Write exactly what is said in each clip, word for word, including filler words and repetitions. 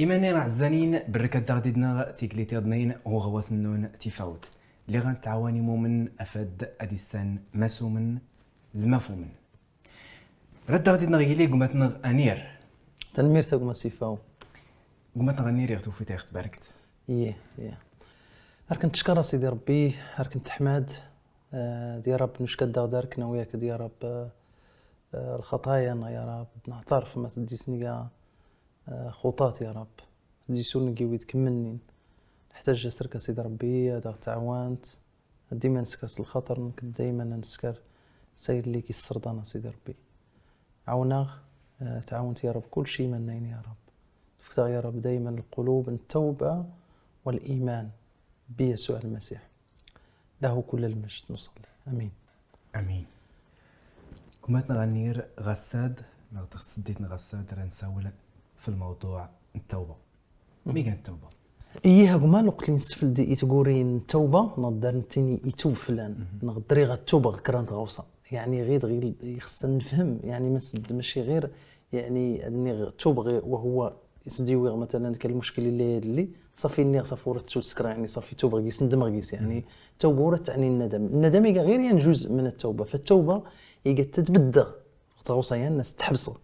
Imanni ɣ-ɛzzan-in, brrkat daɣ did-nneɣ tiklit iḍnin ɣ-uɣawas-nnun tifawt lli ɣ-tɛawan imumn afad ad-issan masumn d-mafumn. Rad daɣ did-nneɣ yili gma-tneɣ Anir. Tanmirt a gma Sifaw. Gma-tneɣ Anir, iɣ tufit iɣ tbarkt. Ih, ih. Ar knt-tckar a Sidi Ṛebbi, ar knt-tḥmad, eh, d ya Rabb nucka-d daɣ dark, nawi-ak d ya Rabb, eh, eh, lxaṭaya-nneɣ ya Rabb, nɛtarf ma s-dd-isnga, eh, xuṭat ya Rabb, s-dd-isurn g-iwid kmlnin. Nḥtaj asrk a Sidi Ṛebbi, ad aɣ-tɛawant, ad dima nskar s lxaṭr-nk, dayman ad nskar s ayelli-k issrḍan a Sidi Ṛebbi. Ɛawn-aɣ, eh, tɛawnt ya Rabb kulci imannayn ya Rabb. Tfkt-aɣ ya Rabb dayman lqulub n ttawba wa liman bi Yasuɛ Lmasiḥ. Lahu kull lmjd, nuṣlli. Amin. Amin. Gma-tneɣ Anir, ɣassad, neɣ taɣ tseddit n ɣassad, ra nsawel f lmawḍuɛ n ttawba. Mi gan ttawba? Ih a gma, lweqt lli nsfld i tguri n ttawba, neɣ d ar nttini itub flan, neɣ d riɣ ad tubeɣ kra n tɣawsa. Yeɛni ɣid ɣil ixṣṣan nfhm, yeɛni ma s-dd maci ɣir, yeɛni ad nniɣ tubeɣ wa huwa s-dd-iwiɣ matalan kal lmuckil illi yad lli, ṣafi nniɣ ṣafi ur ttuskra, yeɛni ṣafi tubeɣ gis, ndmɣ gis, yeɛni ttawba ur tɛni nnadam. Nnadam iga ɣir yan juz mn ttawba, fa ttawba iga tbddɣ ɣ tɣawsa yan, as-tḥbṣɣ.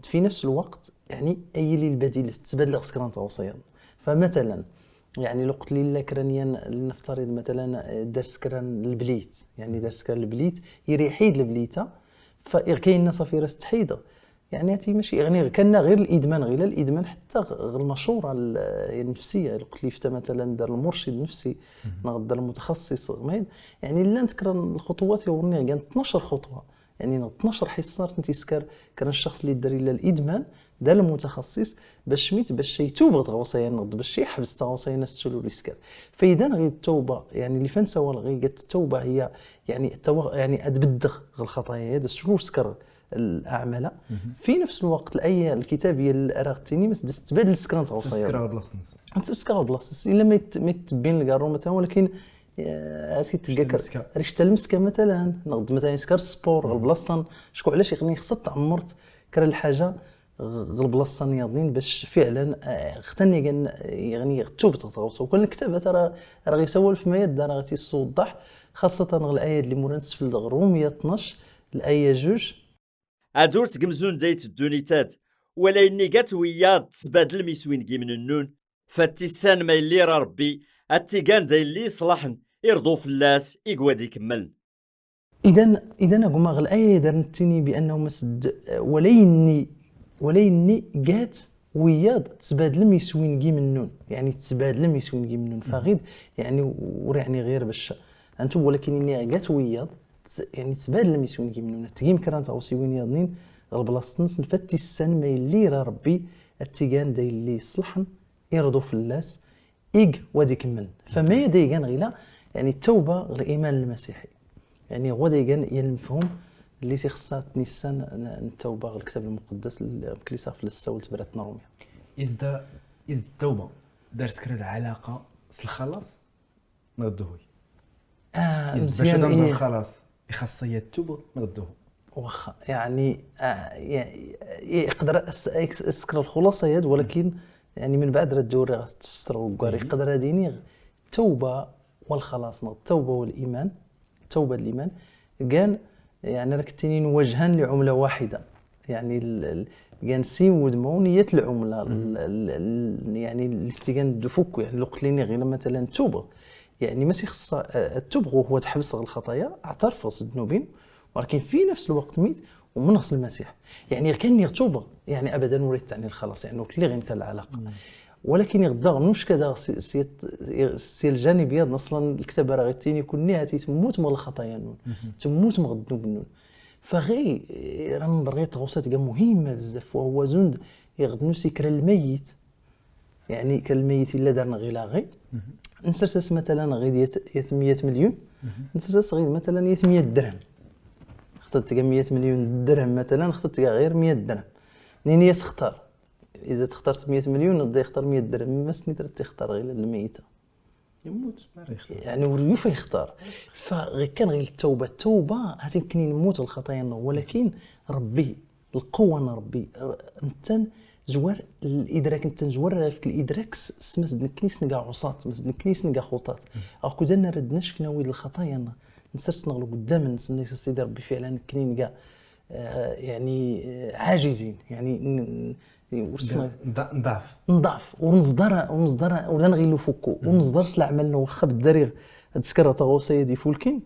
Fi nfs lwqt, yeɛni, ay illi lbadil, as-ttbadlɣ s kra n tɣawsa yan. Fa matalan, yeɛni, lweqt lli illa kra n yan, lnftarid matalan, eh, dar s kra n lblit, yeɛni, dar s kra n lblit, iriḥ-id lblit-a, fa iɣ kayin-nna ṣafi ra s-ttḥidɣ, yeɛni, ati maci, yeɛni, kanna ɣir lidman, ɣila lidman ḥtta ɣ lmcura nnfsiya, lweqt lli ifta matalan dar lmurcid nnfsi, neɣ dar lmutxaṣṣiṣ, ɣ mayd, yeɛni, llant kra n lxuṭwat, iwrni ɣ gan tnac xuṭwa. Yeɛni, neɣ tnac ḥiṣṣa ra tent-iskar kra n ccaxṣ lli dar illa lidman, dar lmutxaṣṣiṣ, bac mit, bac itub ɣ tɣawsa yan, neɣ d bac iḥbs tɣawsa yan, as-tt-ul ur iskar. Fa idan ɣid ttawba, yeɛni, lli f-nsawal ɣi, gat ttawba hiya, yeɛni, ttawba, yeɛni, ad bddɣ ɣ lxaṭaya, ad as-tt-ul ur skar laɛmala. Fi nfs lwqt, laya lkitabiya lli ra ɣ-ttini, ma s-dd-as-ttbadl s kra n tɣawsa yan. Ad tt-skar ɣ lblaṣt-ns. Illa ma it-, ma itbin lgarru matalan, walakin Eh, ar t-tgga kra, ar icta lmska matalan, neɣ d matalan iskar sport ɣ lblaṣṣa-n, acku ɛlac iɣ-nni ixṣṣa ad tɛemmrt kra lḥaja ɣ-, ɣ lblaṣṣa-n yaḍnin bac fiɛlan, eh, ɣ-tanni gan, eh, iɣ-nni ɣ-ttubt ɣ tɣawsa. Ukan lktab ara, ara ɣ-isawal f mayad ara ɣ-t-iswḍaḥ, xaṣṣatan ɣ laya d-lli mura nsfld ɣ Rumya tnac, laya juj. Ad ur tgmzun dayt ddunit-ad, wala innigat wiyaḍ tsbadlm iswingimn-nnun, fa tissan ma illi ra Rbbi, ad t-igan d aylli iṣlaḥn, irḍu fllas, igwad ikmmln. Idan, idan agma ɣ laya-ad ar nttini bi annahu masdd, wala inni, wala inni gat wiyaḍ tsbadlm iswingimn-nnun, yeɛni tsbadlm iswingimn-nnun, fa ɣid, yeɛni ur yeɛni ɣir bac ad ntub, walakin inni gat wiyaḍ, ts-, yeɛni tsbadlm iswingimn-nnun, ad tgim kra n tɣawsiwin yaḍnin ɣ lblaṣt-nsn, fa tissan ma illi ra Rbbi ad t-igan d aylli iṣlaḥn, irḍu fllas, igwad ikmmln. Fa mayad a igan ɣila, yeɛni ttawba ɣ liman lmasiḥi. Yeɛni ɣwad a igan ya lmfhum lli s-ixṣṣa ad t-nissan n, n ttawba ɣ lktab lmuqddas, lli s-ixṣṣa ad t-nissan n ttawba ɣ lktab lmuqddas. Is da, is ttawba dar s kra lɛalaqa s lxalas? Neɣ dduhuy? Ah, is mzyan, bac ad amẓan, ih. Xalas, ixaṣṣa ya ttub neɣ dduhu? Waxxa, yeɛni, ah, ya, ya, iqder as-, as-, askr lxulaṣa-ad, walakin, yeɛni, mnbaɛd ra d-uriɣ as-tfssr uggar, iqder ad iniɣ, ttawba wa lxalas, neɣ ttawba wa liman, ttawba d liman, gan, yeɛni, ra k-ttinin wajhan li ɛumla waxida. Yeɛni, l-, l-, gan sin wudmawn yat lɛumla, l-, l-, l-, yeɛni, lli s-t-igan d ufukku, yeɛni, lweqt lli iniɣ ɣila matalan ttubɣ. Yeɛni, mas ixṣṣa, eh, ad tubɣ wa huwa tḥbṣ ɣ lxaṭaya, ɛtarfɣ s ddnub-in, walakin fi nfs lweqt mit, umnɣ s lmasiḥ. Yeɛni, ɣ kan nniɣ ttubɣ, yeɛni, abadan ur ittɛni lxalas, yeɛni, ur tlliɣ inkal lɛalaqa. Walakin iɣ daɣ nucka daɣ s-, s-, s-, s ljanib-yaḍ, aṣlan lktab ara ɣ-ittini kunni hati tmmutm ɣ lxaṭaya-nnun, tmmutm ɣ ddnub-nnun. Fa ɣi, eh, ra nḍr ɣi tɣawsa tga muhimma bzzaf, wa huwa zund iɣ d-nusi kra lmayyit. Yeɛni kra lmayyit illa darn ɣila ɣi. Nsrs-as matalan ɣid yat, yat miyat milyun. Nsrs-as ɣid matalan yat miyat drhem. Xṭa tga miyat milyun drhem matalan, xṭa tga ɣir miyat drhem. Nini-as xtar. Iza txtart miyat milyun, da ixtar miyat drhem, mas nit ra t-ixtar ɣila lmayyit-a. Immut, ma ra ixtar. Yeɛni, ur yufa ixtar. Fa ɣi kan ɣil ttawba, ttawba, hati nkni nmmut ɣ lxaṭaya-nneɣ, walakin Rbbi, lquwwa n Rbbi, r-, nttan زوار الادراك، انت زوار في الادراك س- سمس دنكنيس نقا عصات، سمس دنكنيس نقا خطات. اكو دنا ردناش كنا ويد الخطايا نا. نسرس نغلو قدام الناس، الناس السيد ربي فعلا كني نقا، آه، يعني، آه، عاجزين، يعني، ن- ن- ورسنا ض- ضعف. نضعف ونصدر ونصدر ولا نغيلو فوكو ونصدر سلا عملنا وخا بالداري. هاد السكر تاع غوصيه دي فولكين.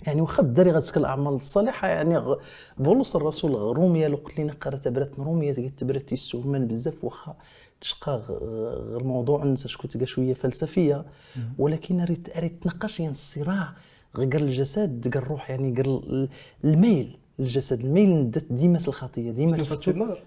يعني وخا بالداري غتسكر الاعمال الصالحه، يعني غ- بولس الرسول غ- روميا لو قلت لنا قرات برات روميا تقيت برات السهمان بزاف، واخا تشقى غ- غ- الموضوع نسى شكون تلقى شويه فلسفيه. ولكن ريت ريت تناقش يعني الصراع غير الجسد غير الروح، يعني غير ال- الميل الجسد، الميل ندت ديما الخطيه ديما شنو فاستي النهر؟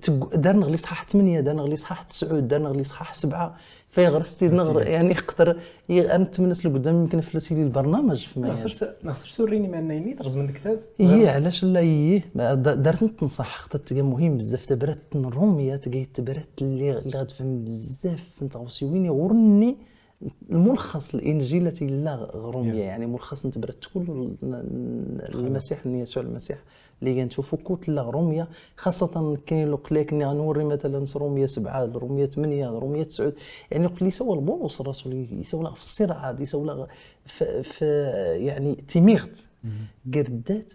تق- دار نغلي صحاح ثمانية، دار نغلي صحاح تسعود، دار نغلي صحاح سبعة. فيغرس تيد نغر، يعني، يقدر ي- أنا نتمنى سلو قدام يمكن فلسي لي البرنامج فيما ما خصش، ما خصش توريني ما أنني تغز من الكتاب. إيه، علاش لا؟ إيه، ما د- دارت نتنصح، خطت تلقى مهم بزاف، تبرت نرومية، تلقى تبرت اللي، اللي غتفهم بزاف، فهمت غوسي وين يغرني الملخص الإنجيل التي لا غرومية، يعني، ملخص نتبرت كل ال- ال- المسيح، إن يسوع المسيح. اللي كنشوفو كتلة رومية، خاصة كاين لو قليك إني غنوري مثلًا رومية سبعة، رومية ثمانية، رومية تسعود، يعني، قلي سوا البولس الرسول يسوى لها في الصراعات، يسوى لها في، في، يعني، تيميغت، قردات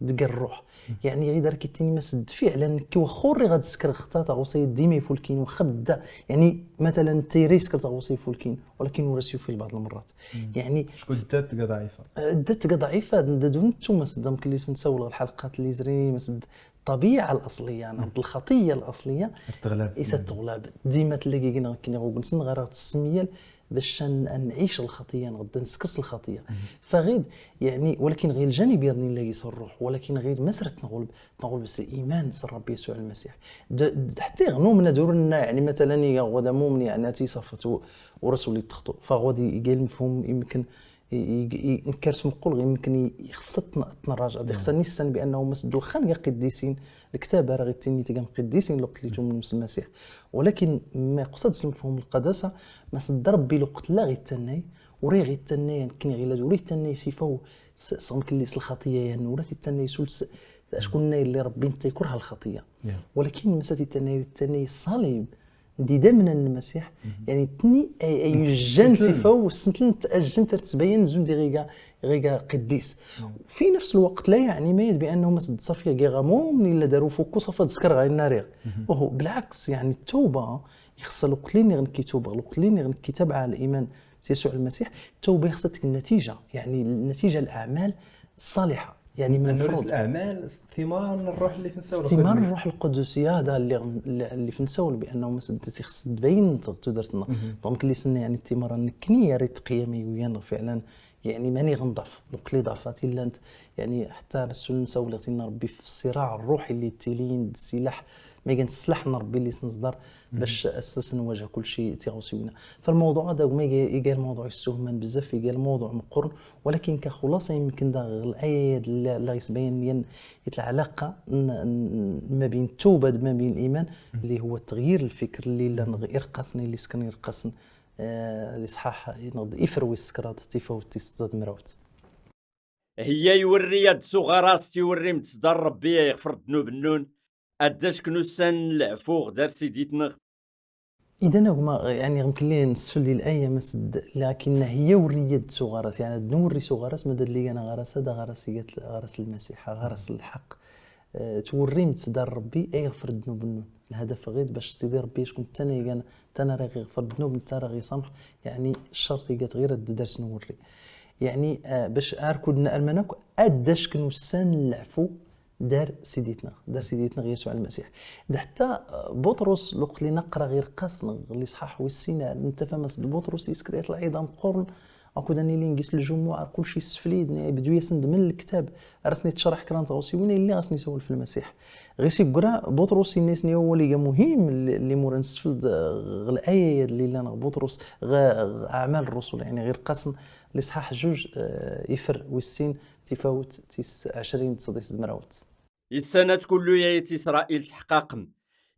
دق الروح. يعني، غير دار كيتيني ما سد فعلًا كي وخوري غاد سكر خطا تاع غوصي ديما يفولكين وخبدا، يعني، مثلًا تيري سكر تاع غوصي يفولكين، ولكن وراسيو في بعض المرات. يعني، شكون الدات تلقى ضعيفة؟ الدات تلقى ضعيفة، ندادو نتوما سدام كليس نساول الحلقات اللي زريني مسد الطبيعة الأصلية، نعم، الخطية الأصلية. التغلاب. إيسا التغلاب. ديما تلاقي كنا كنا غوغنسن غير السميال باش ن- نعيش الخطية، نغدا نسكرس الخطية. فغير، يعني، ولكن غير الجانب يضني نلاقي الروح، ولكن غير مسرت نغلب، نغلب بس الإيمان سر ربي يسوع المسيح. د- د- حتى يغنو من دورنا، يعني، مثلًا، يا غدا مؤمن، يعني، تي صفت و- ورسول يتخطو. فغادي يجي المفهوم يمكن ي- ي- ي- نكرس مقول غير يمكن ي- يخص تن- تنراجع. دي خصني السن بأنه مسد الخان يا قديسين. الكتاب راه غير تيني تيقام قديسين لو قتليتو من نفس المسيح. ولكن ما يقصدش مفهوم القداسة، ما سد ربي لو قتل لا غير تناي، وري غير تناي، يمكن غير لا دوري تناي سيفو س- صام كليس الخطية، يعني، ولا تتناي سول س- شكون اللي ربي انت يكره الخطية. ولكن مساتي تناي، تناي الصليب، دي دمنا المسيح، يعني، تني أي، أي جن سفا وسنتلن تأجن ترتبين زون دي غيغا، غيغا قديس. في نفس الوقت لا يعني ما يد بأنه مسد صافي غيغا مؤمن إلا دارو فوكو صافا تسكر غاي الناريغ. وهو بالعكس، يعني، التوبة يخص الوقت لين يغنكي توبة، الوقت لين يغنكي تبع الإيمان سي يسوع المسيح. التوبة يخصتك النتيجة، يعني، النتيجة الأعمال الصالحة. يعني، من نورث الأعمال، ثمار الروح اللي في نساو ثمار الروح القدس، يا هذا اللي غن-، اللي في نساو بأنه مسد تخص تبين تدرتنا. دونك اللي سنة، يعني، الثمار النكنية ريت قيامي ويان فعلًا، يعني، ماني غنضعف، نقلي ضعفاتي إلا أنت، يعني، حتى رسول نساو لغتنا ربي في الصراع الروحي اللي تيلين السلاح، ما كان السلاح من ربي اللي سنصدر باش أسس نواجه كل شيء تيغوصيونا. فالموضوع هذا ما يجي، يجي الموضوع يستهمن بزاف، يجي الموضوع مقرن، ولكن كخلاصة يمكن دا غ-، الآية اللي، اللي غيسبين لي يت العلاقة ن-، ن-، ما بين التوبة، ما بين الإيمان، اللي هو تغيير الفكر، اللي لا نغ-، إرقصني، اللي سكن إرقصن، آه، الإصحاح ينغض إفر ويسكرات تيفاوت تيستزاد مراوت. هي يوري يد سوغراس تيوري متصدر ربي يغفر ذنوب النون. أداش كنوسان العفو غدار سيديتنغ. إذا هما، يعني، يمكن لي نسفل ديال الآية مسد، لكن هي ورية سوغرس، يعني، نوري سوغرس، ما دار لي أنا غرس، هذا غرس، هي غرس المسيح، غرس الحق. آه، توري متصدر ربي، أي يغفر الذنوب النون. الهدف غير باش سيدي ربي يشكون تانا يغان، تانا راه يغفر الذنوب، تانا راه يسامح. يعني، الشرط يقات غير الدرس نوري. يعني، آه، باش أركضنا المناك، أداش كنوسان العفو، دار سيديتنا، دار سيديتنا يسوع المسيح. دا حتى بطرس لو قلنا قرا غير قاس الإصحاح والسينار، انت فما سد بطرس يسكر يطلع عظام قرن، أكو داني لينجيس الجمعة، كل شيء سفليد، بدو يسند من الكتاب، رسني تشرح كران تغوصي وين اللي غسني سول في المسيح. غير سيقرا بطرس الناس نيو ولي مهم اللي، اللي مورا نسفلد، آه، غ الآية اللي لنا بطرس، غ-، غ-، أعمال الرسل، يعني غير قاس الإصحاح جوج، آه، يفر والسين تفاوت تيس عشرين تصديس دمراوت. السنة كله يا إسرائيل تحقاقم.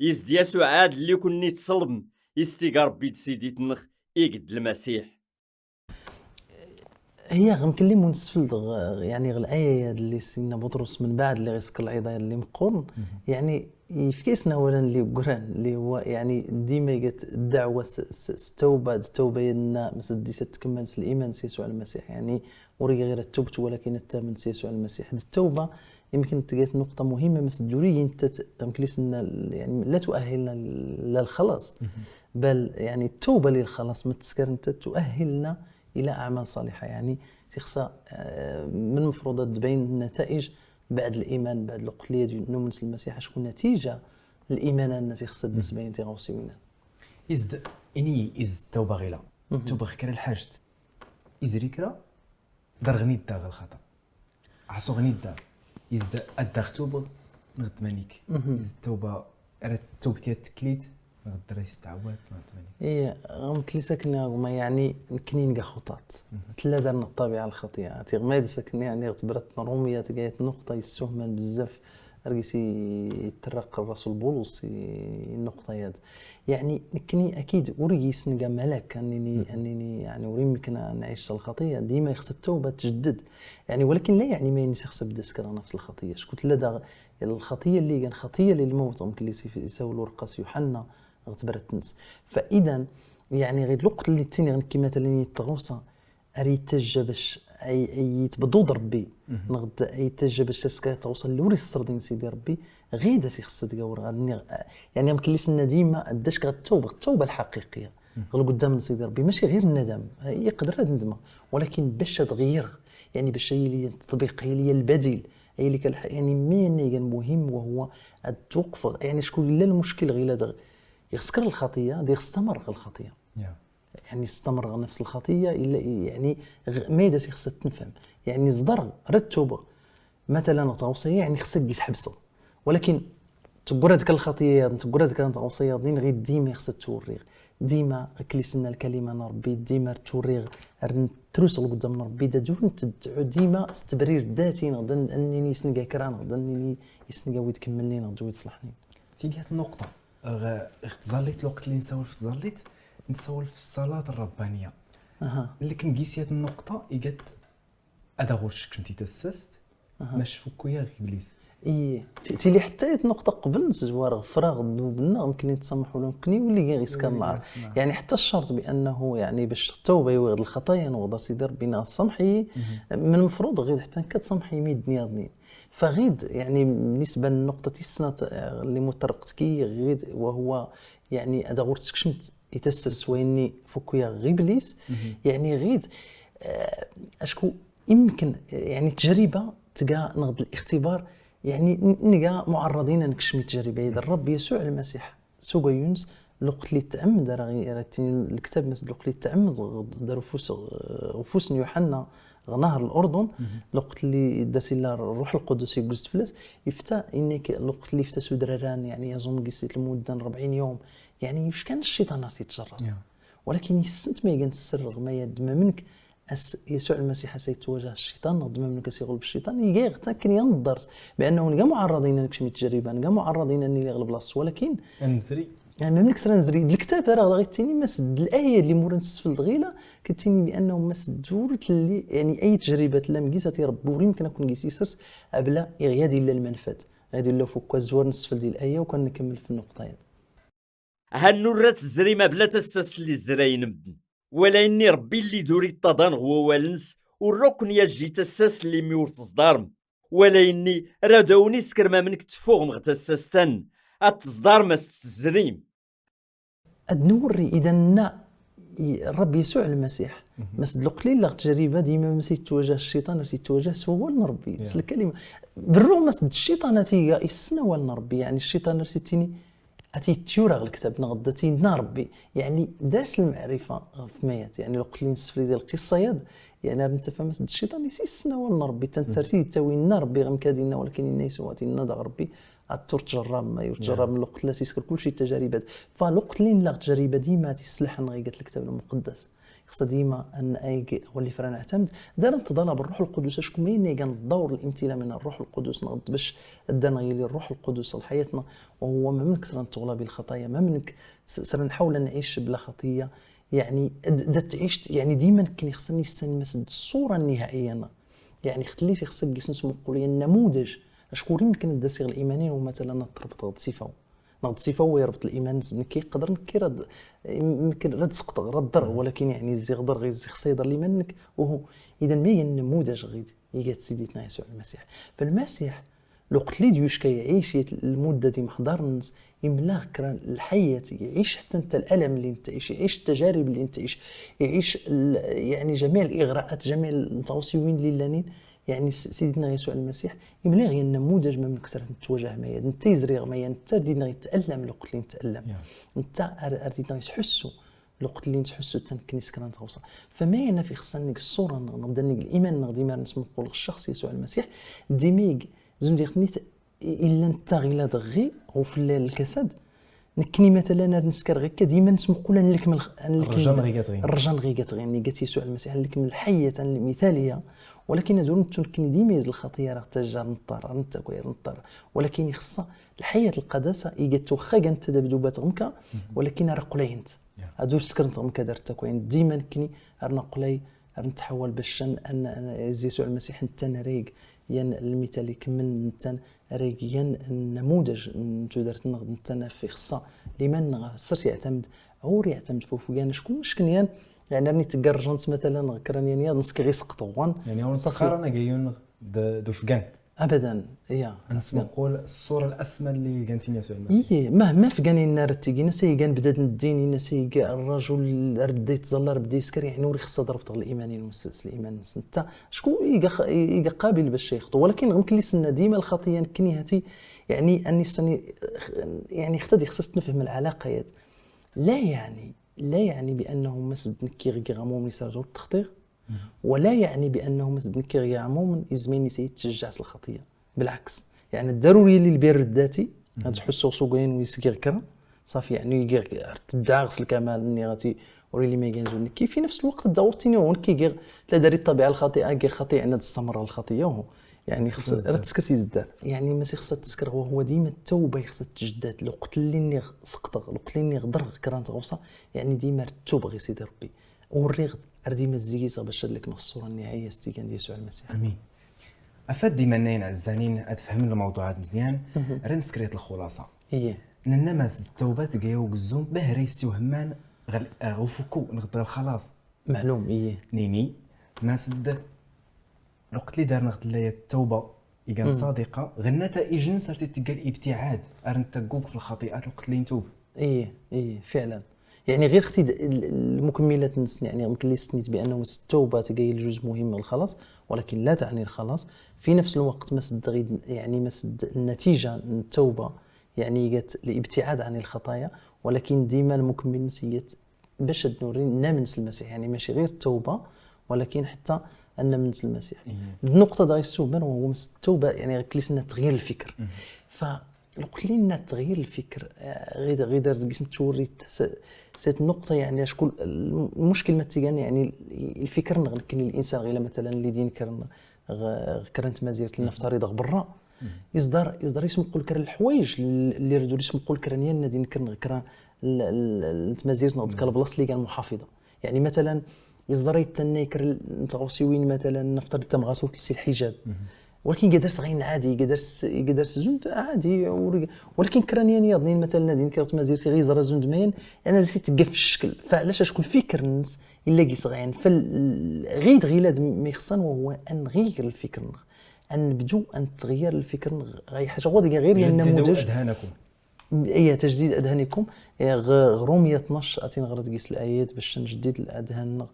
يزد يسوع عاد اللي كني تصلبم. يستيقى ربي دسيدي تنخ. إيقد المسيح. هي غمكلي منسفل دغ-، يعني غ الآية ياد اللي سيدنا بطرس من بعد اللي غيسكر العيضة ياد اللي مقورن، يعني يفكيسنا ولا اللي قران اللي هو يعني ديما يقت الدعوة س-، س-، س-، التوبة، التوبة يدنا مسدسة تكمل س الإيمان س يسوع المسيح، يعني وريق غير التوبة ولكن التامن س يسوع المسيح. دي التوبة يمكن تقيت نقطة مهمة مس الدوري انت ت-، غمكلي سنا ال-، يعني لا تؤهلنا للخلاص، بل يعني التوبة للخلاص ما تسكر انت تؤهلنا إلى أعمال صالحة. يعني تيخصى، آه، من المفروض تبين النتائج بعد الإيمان، بعد الوقت اللي يجي نؤمن بالمسيح، شكون نتيجة الإيمان الناس يخصى الناس بين تيغوصيونا. إزد إني إز توبة غيلا. توبة خكرا الحاجة. إز ريكرا درغني الداغ الخطأ. عصو غني الداغ. إزد الداغ توبة نغد مانيك. إز توبة راه التوبة تيا تكليت، غد راه يستعوض، ما تمني. إيه، غمكلي ساكن يا غوما، يعني، نكني نقا خطاط. تلا دارنا الطبيعة الخطيئة. تي غميد ساكن، يعني، غتبرت رومية، تقايت نقطة يسوه من بزاف. أرقسي يترق الرسول بولس، ي-، النقطة ياد. يعني، نكني أكيد وريس نقا ملاك، أنني، أنني، يعني، وري ممكن نعيش الخطية. ديما يخص التوبة تجدد. يعني، ولكن لا يعني ما ينسي خص بدس كرا نفس الخطية. شكون تلا دا الخطية اللي كان خطية للموت، ممكن اللي يساول ورقاس يوحنا، غتبرد تنس. فإذا، يعني، غير الوقت اللي تيني غنكي مثلًا يتغوصى، أري يتجه باش أي، أي يتبدو ربي. نغد أي يتجه باش تسكا يتغوصى اللي وري السردين سيدي ربي، غير دا سي خص تقاور، غادني غ-، يعني، ممكن اللي سنة ديما، أداش كغا التوبة، التوبة الحقيقية. غير قدام سيدي ربي، ماشي غير الندم، يقدر هاد الندمة، ولكن باش تغير، يعني، باش هي لي التطبيق، هي لي البديل، هي لي كالح-، يعني، مين اللي كان مهم وهو التوقف، يعني، شكون لا المشكل غير لا دغ-، يغسكر الخطية، دي يستمر في الخطية. يعني، يستمر في نفس الخطية، إلا، يعني، غ-، ما يداس يخص تنفهم. يعني، صدر رتوبة، مثلًا، غتغوصي، يعني، خصك تجي تحبسو. ولكن تقرا ديك الخطية، تقرا ديك الخطية، دين غير ديما خصها توريغ. ديما كليسنا الكلمة ن ربي، ديما توريغ، رن تروس لقدام ن ربي، دا دور نتدعو ديما استبرير ذاتي، نغدن أنني يسنقا كرا، نغدن أنني يسنقا ويد كملني، نغدو ويد صلحني. تيجي هاد النقطة، غ-، غتزاليت الوقت اللي نسولف تزاليت، نسولف في الصلاة الربانية. أها. اللي كنقيس هاد النقطة، إيقات أدا غورشك كنتي تسست، ماش فكو يا إبليس. إيه، تي-، تيلي حتى يت نقطة قبل نسجوار غفراغ الذنوب لنا، يمكن لي نتسامحو لهم، يمكن يولي غير يسكر النار. يعني حتى الشرط بأنه، يعني، باش التوبة يوغد الخطايا نوغد سيدي ربي ناس سمحي، من المفروض غير حتى كتسمحي مية دنيا دنيا. فغيد، يعني، بالنسبة للنقطة تيسنات، آه، اللي مترقتكي غيد، وهو، يعني، أدا غورتك شمت يتسس ويني فكو يا غي إبليس، يعني، غيد، آه، أشكو يمكن، يعني، تجربة تقا نغد الاختبار، يعني، ن-، نقا معرضين نكشمي تجربة. إذا الرب يسوع المسيح سوق يونس، الوقت اللي تعمد، راه غي-، راه تيني الكتاب مسد الوقت اللي تعمد، غ-، دار فوس، غ-، فوس يوحنا، غ نهر الأردن، الوقت اللي داس إلا الروح القدس يجوز فلاس، يفتا إنك الوقت اللي يفتا سودراران، يعني، يزوم قصة المدة أربعين يوم، يعني، يوش كان الشيطان راه تيتجرب. ولكن يسنت ما يجن السر، ما يد ما منك، أس يسوع المسيح سيتواجه الشيطان، نغد ما منك سيغلب الشيطان، يجي غتا كان ينضرس، بأنه نقا معرضين أنك شمي تجربة، نقا معرضين أني يغلب لاص، ولكن نزري. يعني ما منك سرا نزري. الكتاب راه غير تيني مسد الآية اللي مورا نسفل دغيلة، كتيني بأنه مسد دورت اللي، يعني، أي تجربة لا مقيسة يا رب، وري يمكن أكون قيس يسرس، أبلا يغيادي إلا المنفات، غادي إلا فوق الزوار نسفل ديال الآية وكان نكمل في النقطة يعني. هنو الراس الزريمة بلا تسس اللي الزراين مدن. ولا إني ربي اللي دوري الطضان غوا والنس، والركن يا جي تسس اللي ميور تصدارم. ولا إني راه داوني سكر ما منك تفوغ مغتسستن. أتصدارم أستزريم. أد نوري إذا نا ي-، الرب يسوع المسيح. مسد لقليل لا تجربة ديما مسيت تواجه الشيطان، مسيت تواجه سوال ربي. سل الكلمة. بالرغم مسد الشيطان تيجا يسنى والنا ربي، يعني الشيطان رسيتيني أتي تيورا الكتاب نغدا تي نار ربي، يعني داس المعرفة في ميات، يعني لو قلت لي نسفلي ديال القصة ياد، يعني راه انت فاهم سد الشيطان يسيسنا والنا ربي، تنترتي تاوي لنا ربي غمكادينا، ولكن إنا يسواتي لنا داغ ربي، أتور تجرب ما يور تجرب من لو قلت لا سيسكر كل شيء تجارب. فلو قلت لي لا تجربة ديما تيسلح نغي قالت الكتاب المقدس. خصها ديما أن أيك هو اللي فرا نعتمد. دار انتظار بالروح القدس، أشكون مين يقان الدور الامتلاء من الروح القدس نغد باش أدانا يلي الروح القدس لحياتنا، وهو ما منك سرا تغلى بالخطايا، ما منك س-، سرا نحاول نعيش بلا خطية، يعني د- دا تعيش، يعني ديما كان يخصني يستنى مسد الصوره النهائيه. يعني خليتي خصك جيس نسمو قولي النموذج. اشكون يمكن الدسيغ الايمانين ومثلا التربط غد صفه، نغد صفه ويربط الايمان، نكي يقدر نكي رد، يمكن رد سقط رد ضر، ولكن يعني زي غدر غي زي خصي يضر لي منك. وهو اذا ما هي النموذج غيد يجات سيدنا يسوع المسيح. فالمسيح لو قلت لي ديوش كيعيش يت-، المده دي محضر الناس، يملاغ كرا الحياه، يعيش حتى انت الالم اللي انت عايش، يعيش التجارب اللي انت عايش، يعيش ال-، يعني جميع الاغراءات، جميع المتوصيين اللي لانين. يعني س-، سيدنا يسوع المسيح يملاغ النموذج ما من كسرت نتواجه مياد، انت يزريغ مياد، انت دينا يتالم لو قلت لي نتالم. انت أر-، أردينا يتحسو لو قلت لي نتحسو تنكني سكران تغوصه. فما انا في خصني الصوره نغدني الايمان نغدي ما نسمو نقول الشخص يسوع المسيح ديميغ زون ديغ نيت. الا انت غيلا دغي غوفل الكسد، نكني مثلا نسكر غير كديما نسمو نقول نلك من الخ-، نلك من الرجان د-، غير كتغين. الرجان غير كتغين، اللي قالت يسوع المسيح نلك من الحية المثالية. ولكن هادو نتو نكني ديما يز الخطية راه تجار نضطر، نتا كوير نضطر. ولكن يخص الحياة القداسة، يقتو خا كانت دبدوبات غمكا، ولكن راه قلينت. هادو سكرنت غمكا دارت تكوين. ديما نكني راه نقلي، راه نتحول باش ن-، أن، أن يسوع المسيح نتا نريق، ين المثال يكمل نتا ريق، ين النموذج نتو دارت نغد نتا في خصة. لمن نغ-، سرت يعتمد، عور يعتمد فوق، فوق، يعني شكون مشكل ين، يعني راني تقرجنت مثلا غكران يعني نسك غي سقط غوان. يعني هو صافي. نتقارن أنا جايون د-، دو فقان. أبدا، يا. نسمو نقول الصورة الأسمى اللي كانت يسوع المسيح. إيه، مهما فقان النار تيجي، نسي كان بدات الدين، نسي كان الرجل رد يتزلر، بدا يسكر، يعني وري خصها ضربت الإيمان المسلس، الإيمان المسلس. نتا شكون يجا خ-، يجا قابل باش يخطو؟ ولكن غمكن لي سنة ديما الخطية نكني هاتي، يعني أني سني، يعني اختدي خصص نفهم العلاقة يات. لا يعني، لا يعني بأنه مسد نكي غير غموم يسار دور التخطير، ولا يعني بأنه مسد نكي غير غموم يزميني سيد تشجع الخطية. بالعكس، يعني الضروري لي البر الذاتي، هاد حسو سوغين ويسقي غكرا، صافي، يعني يقير تدعى غسل كمال، ني غاتي وري لي ما يجي نزول نكي. في نفس الوقت دورتيني هون كي يقير لا داري الطبيعة الخاطئة، يقير خاطئ عند السمرة الخاطية، وهو يعني خص-، خص-، راه تسكرتي زدان. يعني ما خصها تسكر، هو، هو ديما التوبة خصها تجدد. لو قلت لي اني سقط، لو قلت لي اني غدر غكران تغوصة، يعني ديما التوبة غير سيدي ربي. وريغد، أردي ما الزيزة باش لك من الصورة النهائية ستيكان ديال يسوع المسيح. أمين. أفاد ديما نين عزانين أتفهم الموضوعات مزيان، راه نسكريت الخلاصة. إيه. ننمس التوبة تقيو قزوم به ريستي وهمان غل-، آه، غفكو نقدر الخلاص. معلوم، إيه. نيني، ما سد، لو قلت لي دار نغد لي التوبة، إيجان صادقة، غنتا إيجن صارتي تلقى الابتعاد، أرن تقوق في الخطيئة، لو قلت لي نتوب. إيه، إيه، فعلًا. يعني غير ختي د-، ال-، المكملات نسن، يعني يمكن لي سنيت بأنه مس التوبة تقاي الجزء مهم من الخلاص، ولكن لا تعني الخلاص. في نفس الوقت ما سد غيد-، يعني ما سد النتيجة من التوبة، يعني قالت الابتعاد عن الخطايا، ولكن ديما المكمل نسيت باش تنوري نامنس المسيح، يعني ماشي غير التوبة، ولكن حتى أن نامنس المسيح. النقطة دا السوبر وهو مس التوبة، يعني غير كليسنا تغيير الفكر. فلو قلت لنا تغيير الفكر، آه، غير، غير دار قسم توريت س-، سيت النقطة، يعني شكون المشكل ما تيجاني، يعني الفكر نغلق الإنسان غير مثلًا اللي دين كرن غ-، كرنت مزيرت لنفترض غ برا. يصدر، يصدر يسمو يقول كرا الحوايج ال-، اللي ردو يسمو يقول كرا نيا النادي نكرن كرا ال-، ال-، ال-، تمازيرت نغد كرا البلاصة اللي كان محافظة. يعني مثلًا يصدر يتنى يكر ال-، نتغوصي وين مثلًا نفترض تمغاتو تلسي الحجاب. ولكن قدرت غين عادي، قدرت، قدرت زند عادي، ورق-، ولكن كرا نيا نيا ظنين مثلًا نادي نكرا تمازيرتي غير زرا زند مين، يعني زي تقف الشكل. فعلاش شكون فكر الناس إلا قيس غين فال-، غيد غيلاد ميخصن وهو أن غير الفكر. أن نبدو أن تغير الفكر، غاي حاجة غادي غير جددوا النموذج. أذهانكم. إيه، تجديد أذهانكم. إيه، غ-، غ رومية اثناش، أتين غرد قيس الآيات باش نجدد الأذهان، نغ-،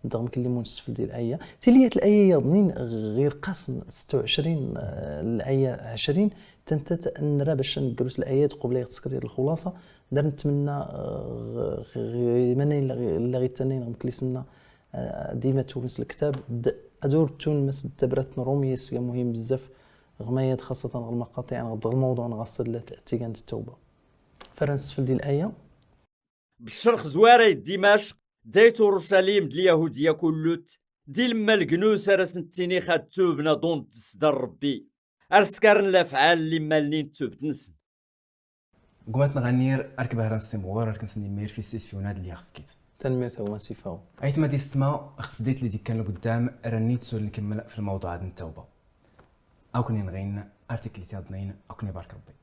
نضغم كل منسف ديال الآية. تليات الآية يا ظنين غير قسم ستة وعشرين، آه، الآية عشرين، تنتت أن راه باش نقروس الآيات قبل يغتسكر ديال الخلاصة. دار نتمنى، آه، غ-، غ-، غ-، ما نين لا غي-، لا غير تنين غمكليسنا آه، ديما تونس الكتاب د-، أدور تون مس التبرة نرومي يسيا مهم بزاف. غمايات خاصة المقاطع، يعني غض الموضوع نغسل لتيجان التوبة. فرنس في دي الآية. بالشرق زواري دمشق، دايت أورشليم د اليهودية كلوت، دي لما الجنوس رسن التيني خد توب نضون تسدر ربي. أرسكارن الأفعال اللي مالنين توب تنسن. قمت نغنير أركب هران السمغور، أركن سني مير في السيس في وناد اللي يخص بكيت. Tanmirt a gma sifaw. Aytma di ssma, xsdit li dikkan lgwddam, rannit sul nkml f lmawḍuɛ ad ntawba. Awkn inɣin, artikl t yaḍnin, awkn ibark rbbi.